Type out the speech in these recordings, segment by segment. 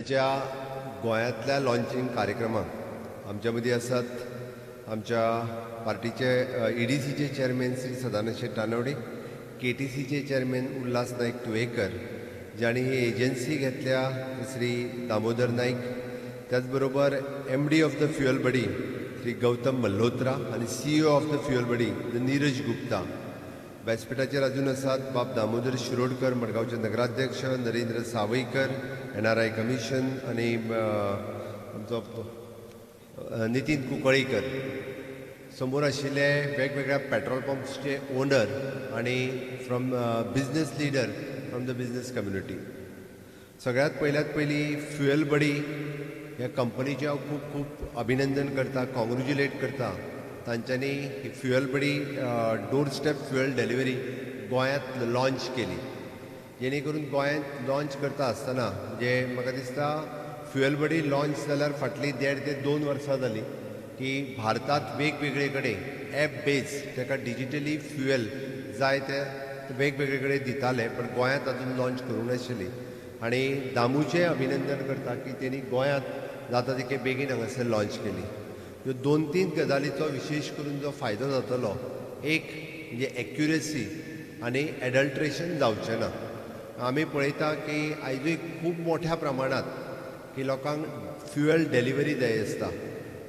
आमच्या गोंयांतल्या लॉन्चिंग कार्यक्रमाक आमच्या मदीं आसात आमच्या पार्टीचे ईडीसीचे चेअरमॅन श्री सदानंद शेट तानवडे, केटीसीचे चेअरमॅन उल्हास नायक तुयेकर, जांणी ही एजन्सी घेतल्या श्री दामोदर नाईक, त्याचबरोबर MD of the Fuel Buddy Shri Gautam Malhotra आनी CEO of the Fuel Buddy the Neeraj Gupta. व्यासपीठाचेर अजून आसात बाब दामोदर शिरोडकर, मडगांवचे नगराध्यक्ष, नरेंद्र सावईकर, एनआरआय कमिशन आनी आमचो नितीन कुंकळीकर. समोर आशिल्ले वेगवेगळ्या पेट्रोल पंप्सचे ओनर आनी from business leader from the business community. सगळ्यात पयल्यात पयली फ्युएल बडी ह्या कंपनीचें हांव खूब खूब अभिनंदन करता, कॉंग्रेच्युलेट करता. तांच्यांनी ही Fuel Buddy door step fuel delivery गोंयांत लॉंच केली, जेणे करून गोंयांत लॉंच करता आसतना, म्हणजे म्हाका दिसता फ्युएल बडी लॉंच जाल्यार फाटलीं 1.5 ते 2 वर्सां जालीं की भारतांत वेगवेगळे कडेन एप बेज ताका डिजिटली फ्युएल जाय ते वेगवेगळे कडेन दिताले, पण गोंयांत अजून लॉंच करूंक नाशिल्ली. आनी दामूचें अभिनंदन करता की तेणी गोंयांत जाता तितके बेगीन हांगासर लॉंच केली. ह्यो दोन तीन गजालीचो विशेश करून जो फायदो जातलो, एक म्हणजे एक्युरसी आनी एडल्ट्रेशन जावचें ना. आमी पळयता की आयजूय खूब मोठ्या प्रमाणांत की लोकांक फ्युएल डिलिव्हरी जाय आसता.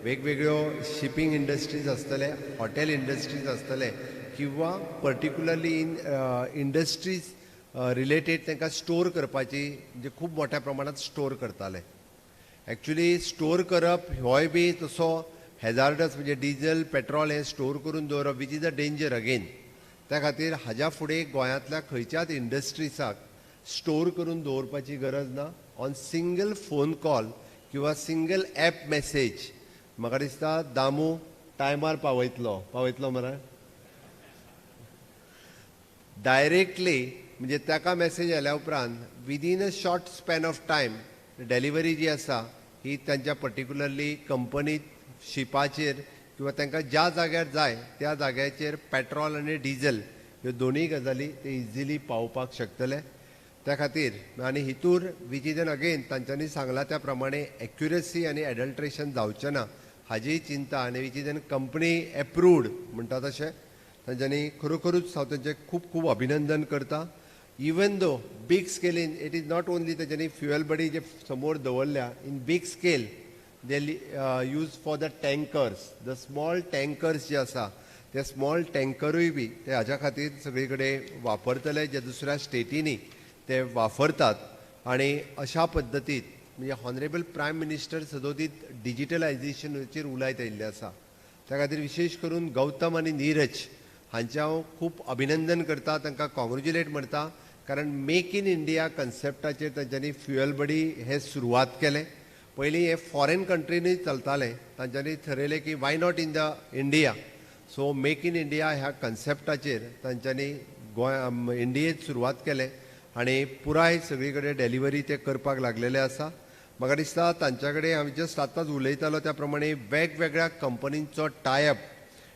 वेगवेगळ्यो शिपींग इंडस्ट्रीज आसतले, हॉटेल इंडस्ट्रीज आसतले किंवा पर्टिक्युलरली इन इंडस्ट्रीज रिलेटेड तांकां स्टोर करपाची, म्हणजे खूब मोठ्या प्रमाणांत स्टोर करताले. एक्चुली स्टोर करप होय बी तसो हॅजार्डस, म्हणजे डिझल पेट्रोल हें स्टोर करून दवरप, which is a danger again. त्या खातीर हाज्या फुडें गोंयांतल्या खंयच्याच इंडस्ट्रीजाक स्टोर करून दवरपाची गरज ना. ऑन सिंगल फोन कॉल किंवा सिंगल ॲप मॅसेज, म्हाका दिसता दामू टायमार पावयतलो. पावयतलो मरे डायरेक्टली. म्हणजे ताका मॅसेज आयल्या उपरांत within a short span of time delivery जी आसा ही तांच्या पर्टिक्युलरली कंपनीत शिपाचेर किंवा तांकां ज्या जाग्यार जाय त्या जाग्याचेर पेट्रोल आनी डिझल ह्यो दोनूय गजाली ते इजिली पावोवपाक शकतले. त्या खातीर आनी हितूर which is an again तांच्यांनी सांगलां त्या प्रमाणे एक्युरसी आनी एडल्ट्रेशन जावचें ना हाजीय चिंता आनी which is an company approved म्हणटा तशें तांच्यांनी खरोखरूच हांव तांचें खूब खूब अभिनंदन करता. Even though big scaling it is not only तांच्यांनी फ्युएल बडी जे समोर दवरल्या, in big scale they use for the tankers, the small tankers जे आसा ते स्मॉल टँकरूय बी ते हाज्या खातीर सगळी कडेन वापरतले, जे दुसऱ्या स्टेटींनी ते वापरतात. आनी अशा पद्दतीत म्हणजे हॉनरेबल प्रायम मिनिस्टर सदोदीत डिजिटलायझेशनाचेर उलयत आयिल्ले आसा. त्या खातीर विशेश करून गौतम आनी नीरज हांचें हांव खूब अभिनंदन करता, तांकां कॉंग्रेच्युलेट म्हणटा, कारण मेक इन इंडिया कन्सेप्टाचेर तांच्यांनी फ्युएल बडी हें सुरवात केलें. पयलीं हें फॉरेन कंट्रीनूय चलतालें. तांच्यांनी थरयलें की why not in the India? So Make in India ह्या कन्सेप्टाचेर तांच्यांनी गोंय इंडियेंत सुरवात केलें आनी पुराय सगळी कडेन डिलिव्हरी ते करपाक लागलेले आसा. म्हाका दिसता तांच्या कडेन हांव जस्ट आतांच उलयतालो त्या प्रमाणे वेगवेगळ्या कंपनींचो tie-up,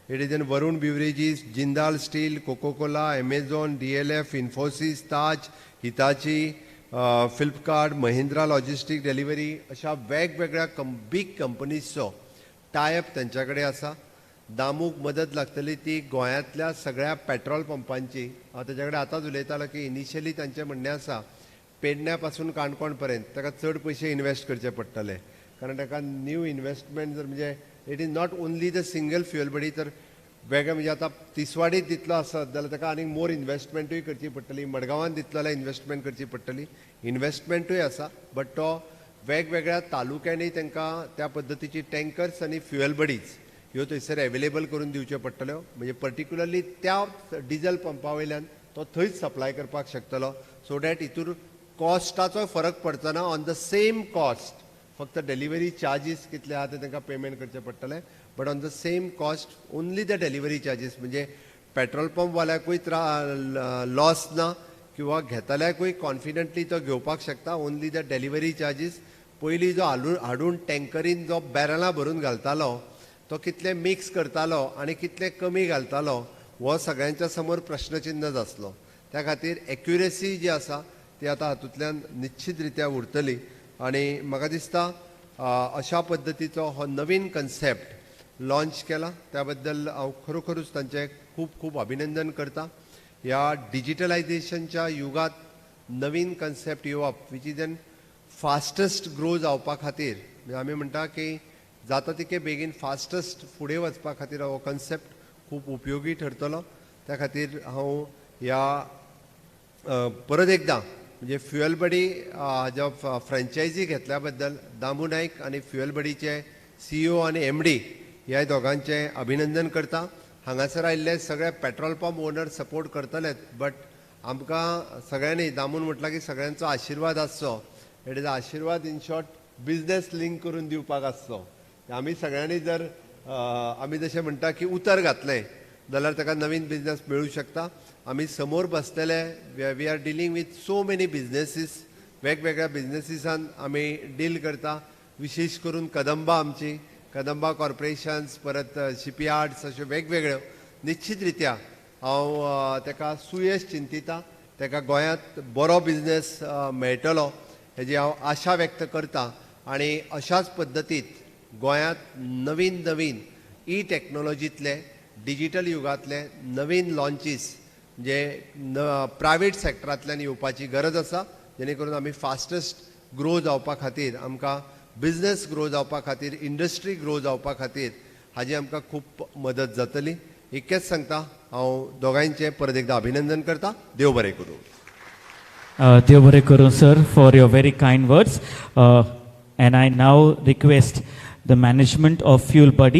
it is in Varun Beverages, Jindal Steel, Coca Cola, Amazon, DLF, Infosys, Taj, Hitachi, Flipkart, Mahindra logistic delivery अशा वेगवेगळ्या बीग कंपनीजचो टायअप तांच्या कडेन आसा. दामूक मदत लागतली ती गोंयांतल्या सगळ्या पेट्रोल पंपांची. हांव ताच्या कडेन आतांच उलयतालो की इनिशियली तांचें म्हणणें आसा, पेडण्या पासून काणकोण पर्यंत ताका चड पयशे इन्वेस्ट करचे पडटले, कारण ताका न्यू इन्वेस्टमेंट जर म्हणजे it is not only the single Fuel Buddy, तर वेगळे म्हणजे आतां तिसवाडीत दितलो आसत जाल्यार ताका आनीक मोर इन्वेस्टमेंटूय करची पडटली, मडगांवान दितलो जाल्यार इन्वेस्टमेंट करची पडटली. इन्वेस्टमेंटूय आसा, बट तो वेगवेगळ्या तालुक्यांनी तांकां त्या पद्दतीची टँकर्स आनी फ्युएल बडीज ह्यो थंयसर एवेलेबल करून दिवच्यो पडटल्यो. म्हणजे पर्टिक्युलरली त्या डिझल पंपा वयल्यान तो थंयच सप्लाय करपाक शकतलो, सो that हितूर कॉस्टाचो फरक पडचो ना. ऑन the same cost, फक्त डिलिव्हरी चार्जीस कितले आहा ते तांकां पेमेंट करचे पडटले, but on the same cost, only the delivery charges. म्हणजे पेट्रोल पंपवाल्याकूय त्रा लॉस ना किंवा घेतल्याकूय कॉन्फिडंटली तो घेवपाक शकता. Only the delivery charges. पयलीं जो हाडून हाडून टँकरीन जो बॅरलां भरून घालतालो, तो कितले मिक्स करतालो आनी कितले कमी घालतालो हो सगळ्यांच्या समोर प्रश्नचिन्ह आसलो. त्या खातीर एक्युरेसी जी आसा ती आतां हातूंतल्यान निश्चित रित्या उरतली. आनी म्हाका दिसता अशा पद्दतीचो हो नवीन कन्सेप्ट लॉन्च केला त्या बद्दल हांव खरोखरूच तांचें खूब खूब अभिनंदन करता. ह्या डिजिटलायझेशनच्या युगात नवीन कन्सेप्ट येवप, which is an fastest grow जावपा खातीर, म्हणजे आमी म्हणटा की जाता तितके बेगीन फास्टस्ट फुडें वचपा खातीर हो कन्सेप्ट खूब उपयोगी ठरतलो. त्या खातीर हांव ह्या परत एकदां म्हणजे फ्युएल बडी हाज्या फ्रँचायजी घेतल्या बद्दल दामू नायक आनी फ्युएल बडीचे सीईओ आनी एमडी ह्या दोगांचें अभिनंदन करता. हांगासर आयिल्ले सगळे पेट्रोल पंप ओनर सपोर्ट करतलेच, बट आमकां सगळ्यांनी दामून म्हटलां की सगळ्यांचो आशिर्वाद आसचो. It is Aashirvaad, in short business link करून दिवपाक आसचो. आमी सगळ्यांनी जर आमी जशें म्हणटा की उतर घातलें जाल्यार ताका नवीन बिजनेस मेळूं शकता. आमी समोर बसलेले, we are dealing with so many businesses. वेगवेगळ्या बिजनेसीसान आमी डील करता, विशेश करून कदंबा, आमची कदंबा कॉर्पोरेशन्स, परत शिपयार्ड्स, अश्यो वेगवेगळ्यो. निश्चित रित्या हांव ताका सुयश चिंतिता. ताका गोंयांत बरो बिजनेस मेळटलो हेजी हांव आशा व्यक्त करता आनी अशाच पद्दतीत गोंयांत नवीन नवीन ई टॅक्नोलॉजींतले, डिजिटल युगांतले नवीन लॉन्चीस जे न प्रायवेट सॅक्टरांतल्यान येवपाची गरज आसा, जेणे करून आमी फास्टस्ट ग्रो जावपा खातीर, आमकां बिजनेस ग्रो जावपा खातीर, इंडस्ट्री ग्रो जावपा खातीर हाजी आमकां खूब मदत जातली. इतकेंच सांगता हांव, दोगांयचें परत एकदां अभिनंदन करता. देव बरें करूं. देव बरें करूं sir, for your very kind words. And I now request the management of Fuel Buddy.